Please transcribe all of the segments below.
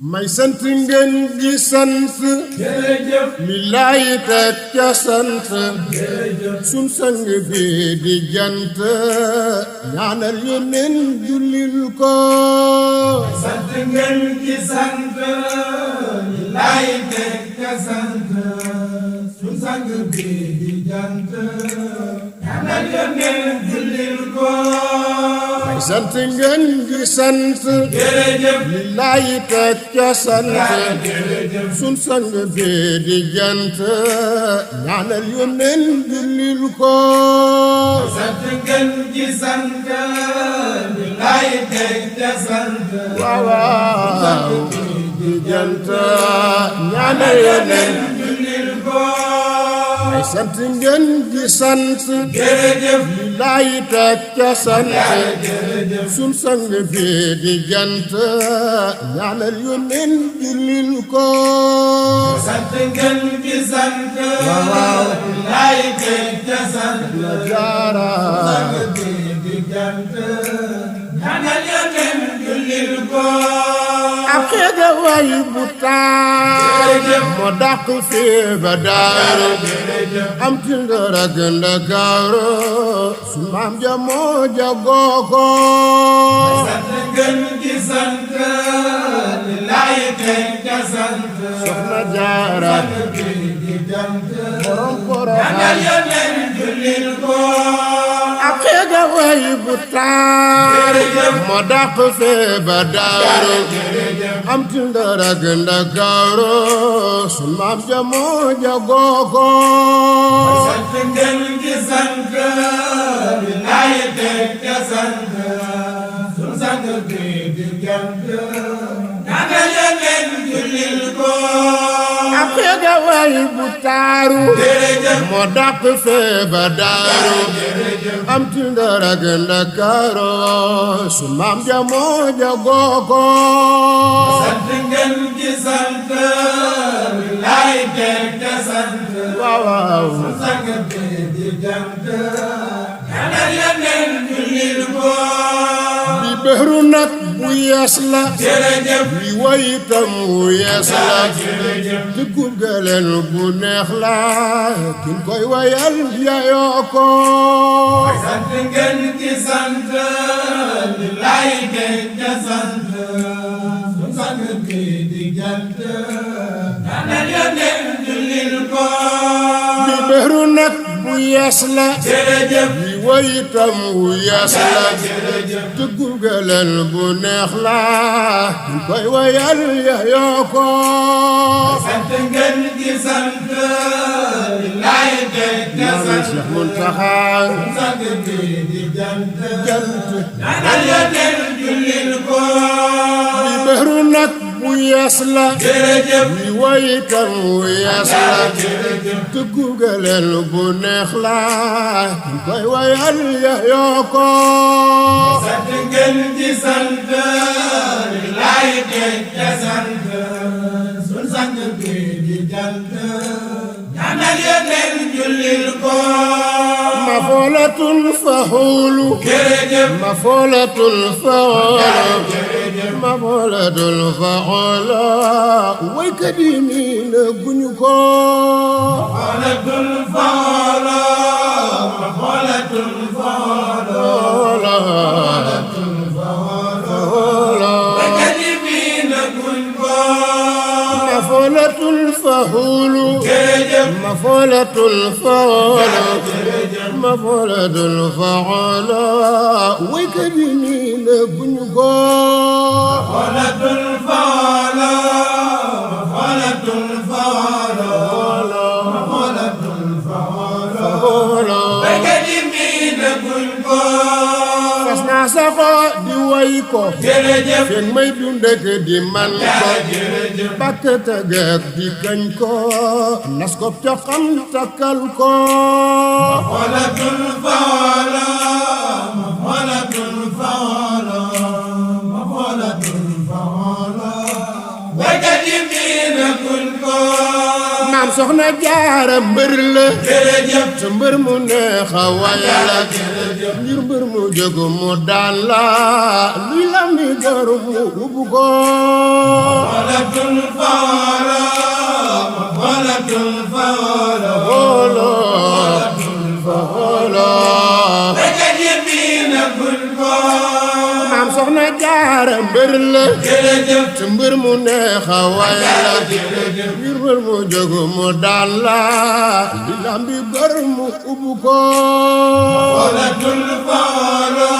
may sant ngeen di sant lillaay teg ca sant sun sang bi di jant ñaanal yónneen jullil ko sant ngeen di sant lillaay teg ca sant sun sang bi di jant ñaanal yónneen jullil ko may sant ngeen di sant lillaay teg ca sant sun sang bi di jant ñaanal yónneen jullil ko sant ngeen di sant lillaay teg ca sant waaw di jant ñaanal yónneen jullil ko may sant ngeen di sant lillaay teg ca sant sun sang bi di jant ñaanal yónneen jullil ko sant ngeen di sant lillaay teg ca sant jaara di jant ñaanal yónneen jullil ko ak xeega way bu taar moo dàq fii ba daaru am ci ndër ak Ndakaaru su maam ja moo jagoo ko sant ngeen di sant lillaay teg ca sant soxna jaara di jant borom ñaanal yónneen jullil ko ak xeega way bu taar moo dàq fii ba daaru am ci ndër ak Ndakaaru su maam ja moo jagoo ko sant ngeen di sant lillaay teg ca sant sun sang bi di jant ñaanal yónneen jullil ko ak xeega way bu taaru moo dàq fee ba daaru am ci ndër ak Ndakaaru su maam ja moo jagoo ko sant ngeen di sant lillaay teg ca sant waaw sun sang bi di jant ñaanal yónneen jullil ko bi bëru nag bu yees la bi way itam bu yees la te gurgaleen bu neex la kin koy wayal yayoo ko sant ngeen di sant lillaay teg ca sant sun sang bi di jant ñaanal yónneen jullil ko bi bëru nag bu yees la bi way itam bu yees la te gurgaleen bu neex la kin koy wayal yayoo ko sant ngeen di sant lillaay teg ca sant Cheikh Muntaxa sang bi di jant jant ñaanal yónneen jullil ko bi bëru nag bu yees la bi way itam bu yees la te gurgaleen bu neex la kin koy wayal yayoo ko sant ngeen di sant lillaay teg ca sant sun sang bi di jant ñaanal yónneen jullil ko ma foolatul faxuulu ma foolatul faxuulu ma foolatul faxuulu waykat yi nii na guñu ko xoolatul faxoolo ma xoolatul faxoolo xoolatul faxoolo waykat yi mii na guñ ko ma foolatul faxuulu ma foolatul faxuulu ma foolatul faxuulu waykat yi nii na guñu ko xoolatul faxoolo ma xoolatul faxoolo xoolatul faxoolo waykat yi mii na guñ ko fas naa saxoo di way ko jërëjëf fekk may dund ak di man ko bàkk tëgg di kañ ko nas ko ca xam takkal ko xoolatul faxoolo ma xoolatul faxoolo ma xoolatul faxoolo waykat yi mii na guñ ko maam soxna jaara mbër la jërëjëf te mbër mu neex a way la ngir mbër mu jóg mu daan la luy la mi gër mu ubbu ko jaara mbër la jërëjëf te mbër mu neex a way la jërëjëf ngir mbër mu jóg mu daan la li lambi bër mu ubbu ko xoolatul faalo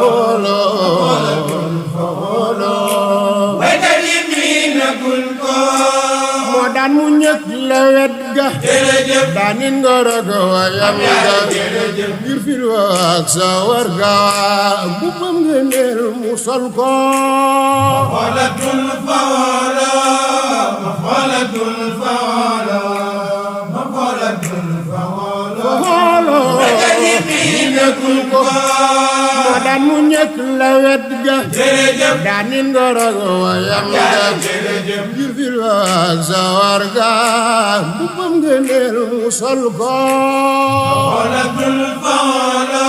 xoolatul faalo waykat yi miinagul ko moo daan mu ñëkk lewet ga jërëjëf daanin ngoro ga wayam ga jërëjëf ngir fil wa ak sa war ga mbubbam ngëneel mu sol ko xoolatul faalo xoolatul faalo xoolatul faalo waykat yi miinagul ko moo daan mu ñëkk lewet ga jërëjëf daanin ngoro ga wayam ga jërëjëf ngir fil wa ak sa war ga mbubbam ngëneel mu sol ko xoolatul faalo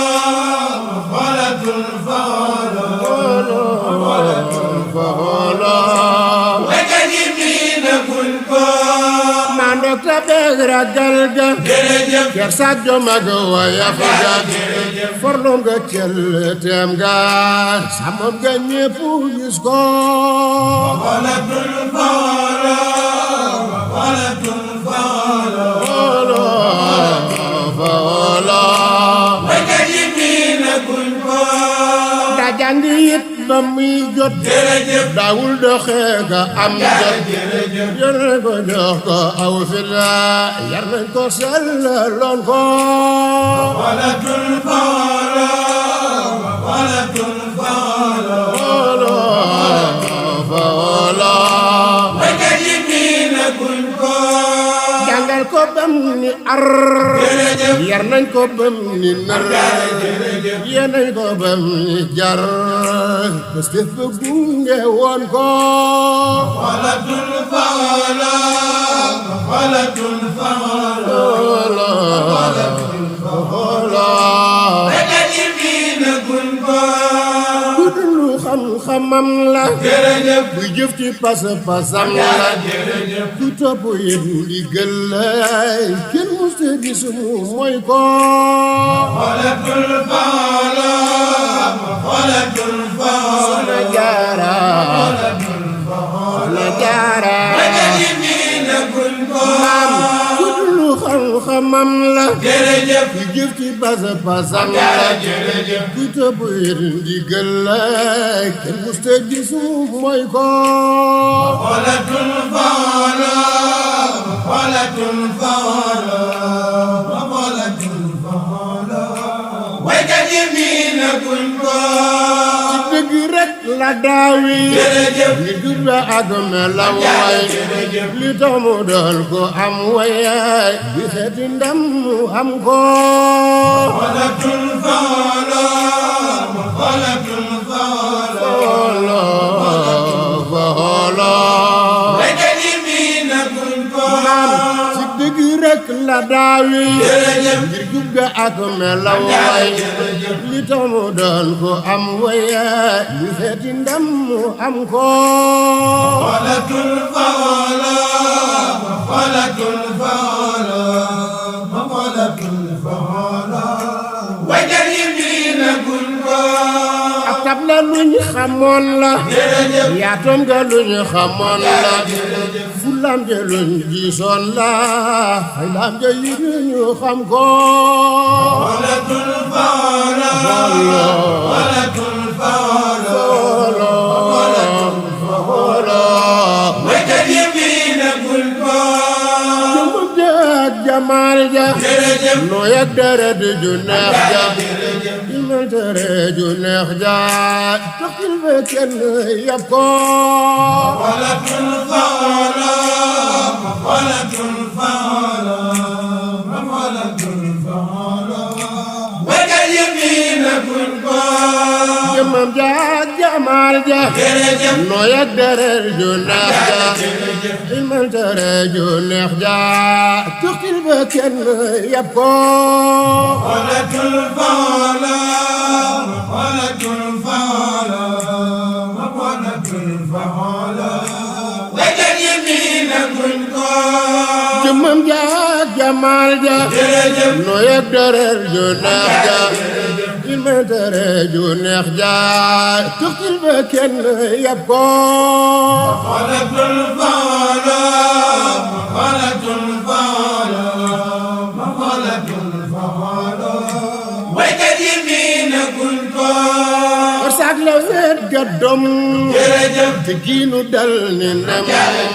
xoolatul faalo waykat yi miinagul ko mando ka beeg ragal ga jërëjëf kersa jom ak wayaf ga forlom ga cel tem ga samam ga ñépp gis ko xoolatul faalo xoolatul faalo waykat yi miinagul ko da jàngi it ba muy jot jërëjëf daawul doxe ga am jot jërëjëf yor nañ ko jox ko aw fila yar nañ ko sellaloon ko xoolatul faalo xoolatul faalo waykat yi miinagul ko jàngal ko bam ni ar jërëjëf yar nañ ko bam ni nar jërëjëf yar nañ ko bam ni jar parce que fa gunge woon ko xoolatul faalo xoolatul faalo waykat yi miinagul ko ku dul xam-xamam la jërëjëf buy jëf ci pas-pasam la jërëjëf ku topp yëf ndigal la kenn mës a gis mu mooy ko xoolatul faalo xoolatul faalo na jaara na jaara waykat yi miinagul ko ku dul xam-xamam la jërëjëf ku jëf ci pas-pasam la jërëjëf ku topp yëf ndigal la kenn mës a gis mu mooy ko xoolatul faalo xoolatul faalo xoolatul faalo waykat yi miinagul ko dëgg rek la daawi jërëjëf li dugg ak melaw way jërëjëf li tax mu doon ko am way bi xeeti ndam mu am ko xoolatul faalo xoolatul faalo waykat yi miinagul ko ci dëgg rek la daawi jërëjëf ngir dugg ak melaw way li tax mu doon ko am way bi xeeti ndam mu am ko xoolatul faalo xoolatul faalo xoolatul faalo waykat yi miinagul ko ak tab la luñ xamoon la jërëjëf yaatom ga luñ xamoon la fulam ja luñ gisoon la faydaam ja yi ñu xam ko xoolatul faalo xoolatul faalo waykat yi miinagul ko jëmm ja ak jamaal ja jërëjëf nooy ak deret ju neex ja jërëjëf ilmal tere ju neex ja taxil ba kenn yab ko xoolatul faalo xoolatul faalo xoolatul faalo waykat yi miinagul ko jëmmam ja ak jamaal ja jërëjëf nooy ak deret ju neex ja jërëjëf ilmal tere ju neex ja taxil ba kenn yab ko xoolatul faalo xoolatul faalo xoolatul faalo waykat yi miinagul ko jëmmam ja ak jamaal ja jërëjëf nooy ak deret ju neex ja ma tere ju neex jaay tuxtil ba kenn yab ko xalatul faala xalatul faala xalatul faala waykat yi miina guñ ko warsaak la wet ga dom jërëjëf te giinu dal ni ndem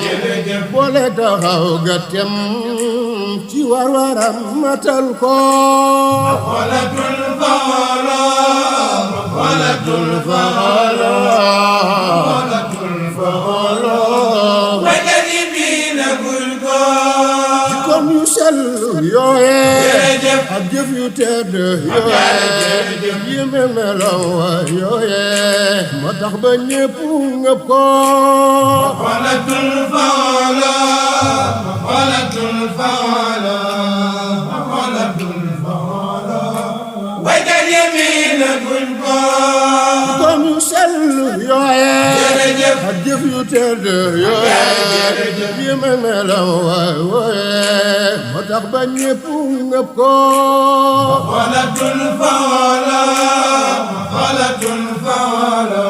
jërëjëf boole taxaw ga tem ci war-waram matal ko xalatul faala xalatul faala xalatul faala waykat yi miina guñ ko jikkoom yu sell yooye jërëjëf ak jëf yu tedd yooye yéeme melaw yooye moo tax ba ñépp ngëp ko xalatul faala xalatul faala xalatul faala waykat yi miina guñ ko jikkoom yu sell yooye jërëjëf ak jëf yu tedd yooye yéeme melaw yooye moo tax ba ñépp ngëp ko xalatul faala xalatul faala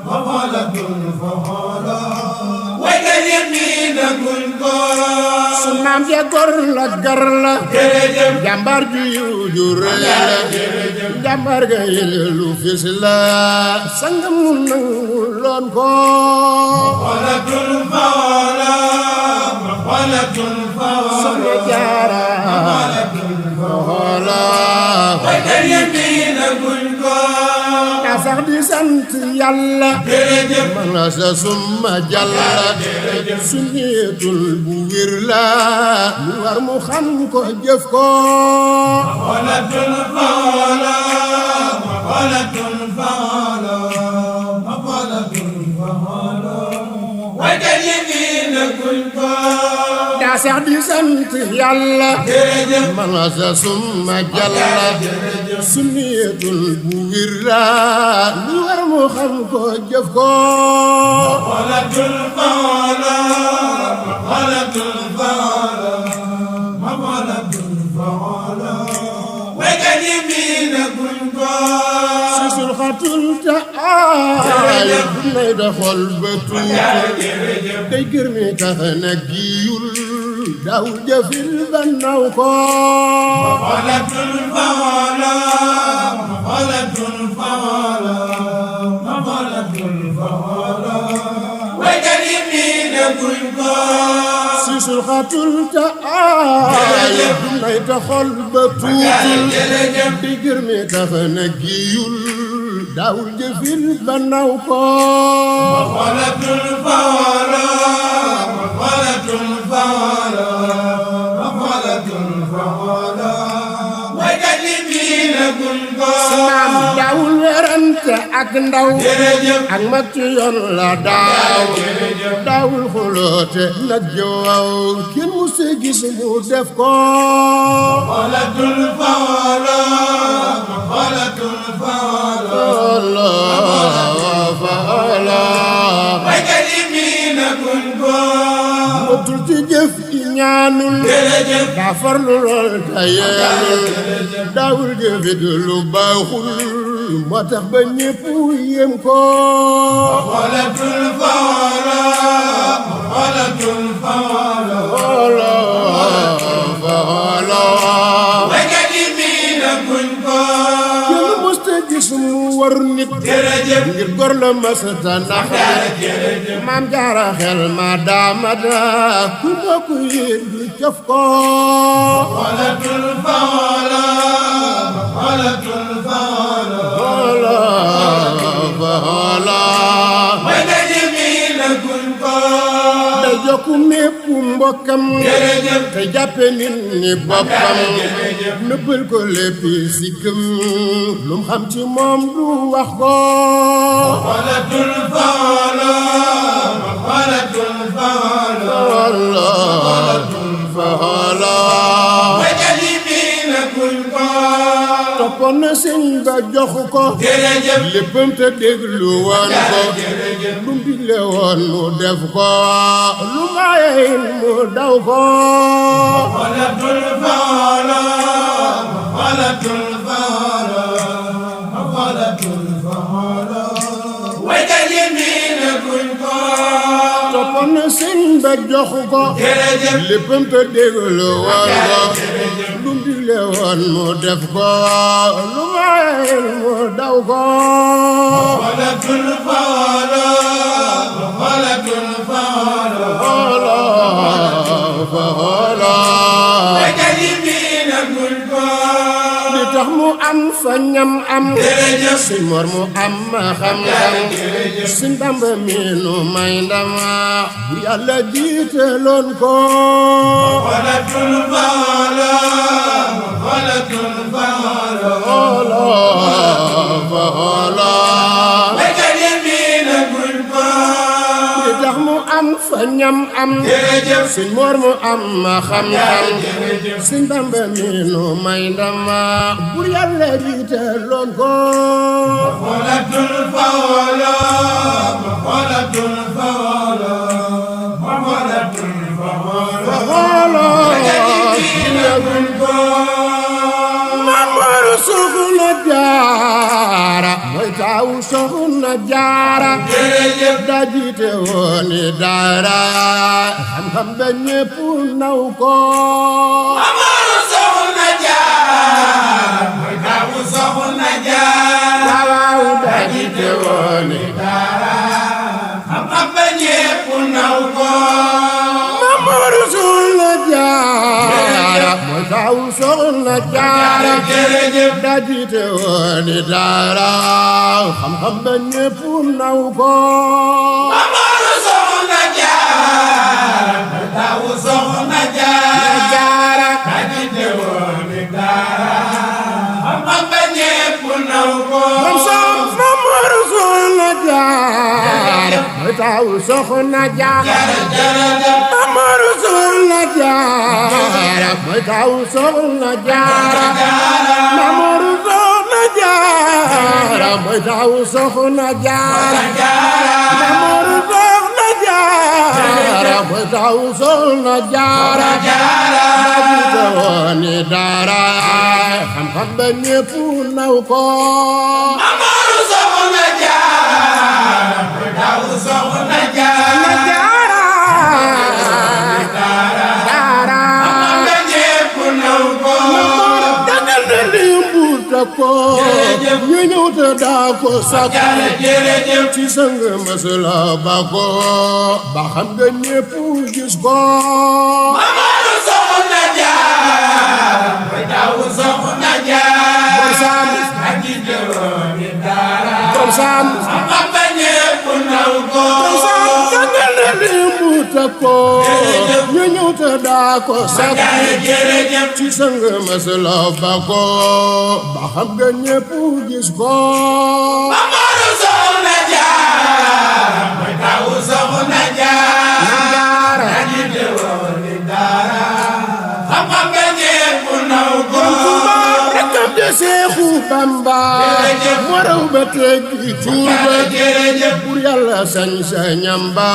xalatul faala waykat yi miina guñ ko su maam ja gor la gar la jërëjëf jàmbaar ju yiw ju rëy la jàmbaar ga yële lu fis la sangam mu nangu loon ko xalatul faala xalatul faala soxna jaara xoola waykat yi miina guñ ko na sax di sant yàlla jërëjëf man la sa summa jàlla su ñeetul bu wér la mu war mu xam ko jëf ko xalatul faala xalatul faala xalatul faala waykat yi miina guñ ko daa sax di sant yàlla jërëjëf man la sa summa jàlla su ñeetul bu wér la mu war mu xam ko jëf ko xalatul faala xalatul faala xalatul faala waykat yi miina guñ ko sisul xatul ta aay bu nay da xol ba tuuti day gër mi tax na giyul daawul jëfil ba naw ko xalatul faala xalatul faala xalatul faala waykat yi miina guñ ko sisul xatul ta aay bu nay da xol ba tuuti day gër mi tax na giyul daawul jëfil ba naw ko xalatul faala xalatul faala xalatul faala waykat yi miina guñ ko maam daawul werante ak ndaw jërëjëf ak mag ci yoon la daawul xuloote nag jowaw kenn mu se gis mu def ko xalatul faala xalatul faala faala waykat yi miina guñ ko motul ci jëf i ñaanul jërëjëf daa farlu lool ta yeelul daawul jëfit lu baaxul moo tax ba ñépp yem ko xalatul faala xalatul faala faala waykat yi miina guñ ko kenn musta gis mu war nit jërëjëf ngir gor la masata nax maam jaara xel ma daamata ku bokk yéen di cof ko xalatul faala xalatul faala faala waykat yi miina guñ ko day jokku mépp mbokkam jërëjëf te jàppe nit ni boppam nëbbal ko léppi sikkam lum xam ci moom du wax ko xalatul faala xalatul faala faala waykat yi miina guñ ko toppoon na sëñ ba jox ko jërëjëf léppam te déglu woon ko lu mu digle woon mu def ko lu mayeyin mu daw ko xalatul faala xalatul faala kon sëñ ba jox ko léppam te déglu woon ko lu digle woon mu def ko lu mayel mu daw ko xolatul faolo xolatul faolo faolo li tax mu am fa ñam am Sëñ Mor mu am xam-xam Sëñ Bamba mi nu may ndam bu Yàlla jiitaloon ko xolatul faolo xolatul faolo faolo li tax mu am fa ñam am Sëñ Mor mu am xam-xam Sëñ Bamba mi nu may ndam bu Yàlla jiitaloon ko xolatul faolo xolatul faolo xolatul faolo Mamar Soxna Jaara mooy taawu Soxna Jaara daa jiite woon daara xam-xam ba ñépp naw ko Mamar Soxna Jaara mooy taawu Soxna Jaara waaw daa jiite woon daara xam-xam ba ñépp naw ko Mamar Soxna Jaara mooy taawu Soxna Jaara daa jiite woon daara xam-xam ba ñépp naw ko Mamar Soxna Jaara mooy taawu Soxna Jaara daa jiite woon daara xam-xam ba ñépp naw ko Mamar Soxna Jaara mooy taawu Soxna Jaara Mamar Soxna Jaara mooy taawu Soxna Jaara Mamar Soxna Jaara mooy taawu Soxna Jaara Mamar Soxna Jaara mooy taawu Soxna Jaara daa jiite woon daara xam-xam ba ñépp naw ko Mamar Soxna Jaara mooy taawu Soxna Jaara ko ñu ñëw te daa ko sakku ci sang masala ba ko ba xam nga ñépp gis ko Mamar Soxna Jaara mooy taawu Soxna Jaara ak ci jëloon daara xam ba ñépp naw ko ko ñu ñëw te daa ko sakku ci sang masala ba ko ba xam nga ñépp gis ko Mamar Soxna Jaara mooy taawu Soxna Jaara ak ci jëloon daara xam ba ñépp naw ko rakam de Seexu Bamba moo raw ba teggi tuuba pour Yàlla sañ-sañam ba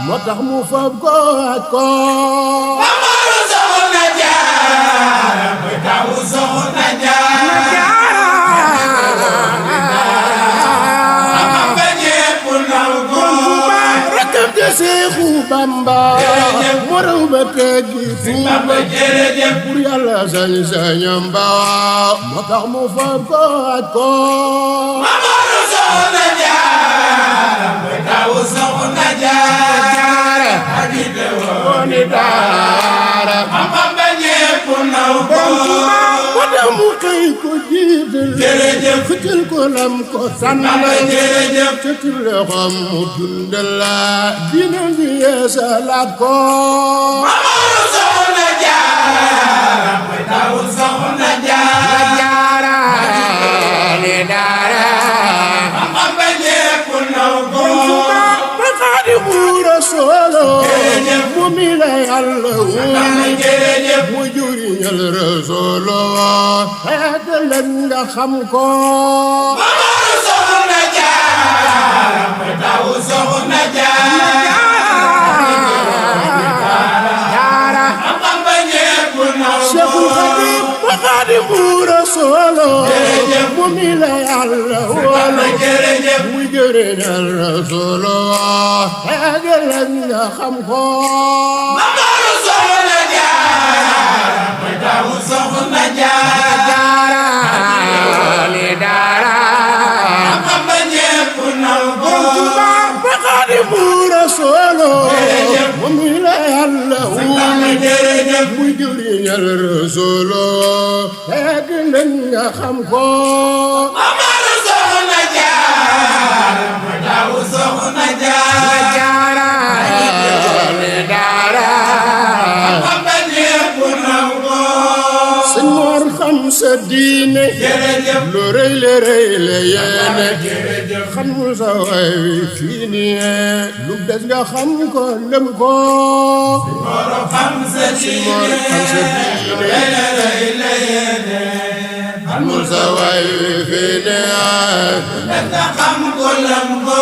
moo tax mu fab ko aj ko Mamar Soxna Jaara mooy taawu Soxna Jaara ba ñépp naw ko rakam de Seexu Bamba moo raw ba teggi tuuba pour Yàlla sañ-sañam ba moo tax mu fab ko aj ko Mamar Soxna Jaara mooy taawu Soxna Jaara ak ci jëloon daara ba ñépp naw ko mu xëy ko jiital xëccal ko lam ko sànnal cëcc loxoom mu dundal dina ngi yeesalaat ko Mamar Soxna Jaara mooy taawu Soxna Jaara ni daara ba ñépp naw ko ba Xaadimu Rasuul mu mi la Yàlla mu juriñal Rasuul xeetaleen nga xam ko Mamar Soxna Jaara mooy taawu Soxna Jaara ba ñépp naw ko Seexul Xadiim ba Xaadimu Rasuul solo mu mi la Yàlla wóolu muy jëriñal solo xeegal nga xam ko Mamaru Soxna Jaara mooy taawu Soxna Jaara li dara xam ba ñépp naw ko ba Xaadimu Rasuul mu mi la Yàlla wóolu muy jëriñal solo xeegal nga xam ko Mamaru Soxna Jaara mooy taawu Soxna Jaara li dara xam ba ñépp naw ko sëñ Mor xam sa diine lu rëy la yéene xamul sa way wi fii nii lu des nga xam ko lëm ko Mor xam sa diine xamul sa way wi fii nii nga xam ko lam ko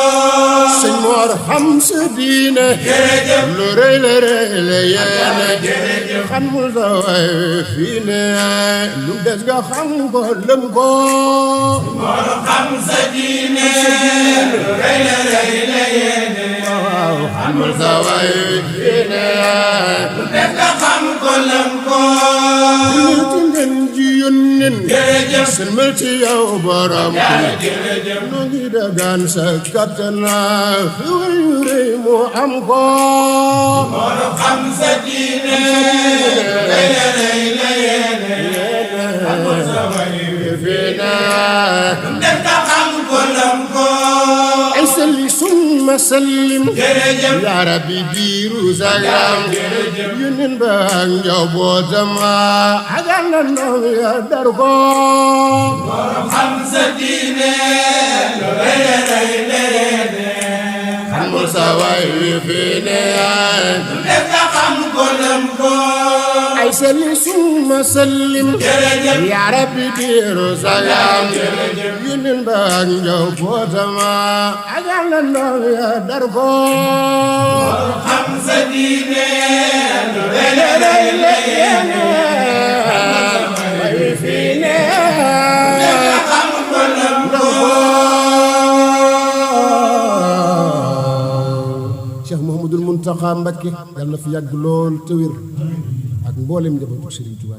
sëñ Mor xam sa diine lu rëy la yéene xamul sa way wi fii nii lu des nga xam ko lëm ko Mor xam sa diine lu rëy la yéene xamul sa way wi fii nii nga xam ko lam ko ci ngeen ji yónneen sëlmal ci yow borom nu ngi dagaan sa kattan xéwal yu rëy mu am ko Mor xam sa diine lu rëy la yéene xamul sa way wi fii naa nga xam ko lam ko ay salli summa sallim yaa rabbi diiru sagam yónneen ba ak njabootam ak àndandoom ya dar ko Mor xam sa diine lu rëy la yéene xamul sa way wi fii ne nga xam ko lam ko ay salli summa sallim yaa rabbi diiru sagam yónneen ba ak njabootam ak àndandoom ya dar ko xam sa diine lu rëy la yéene way fii ne nga xam ko lam ko Cheikh Mouhamadoul Mountakha Mbacké yàlla na fi yàgg lool te wér ak mboolem njabootu Serigne Touba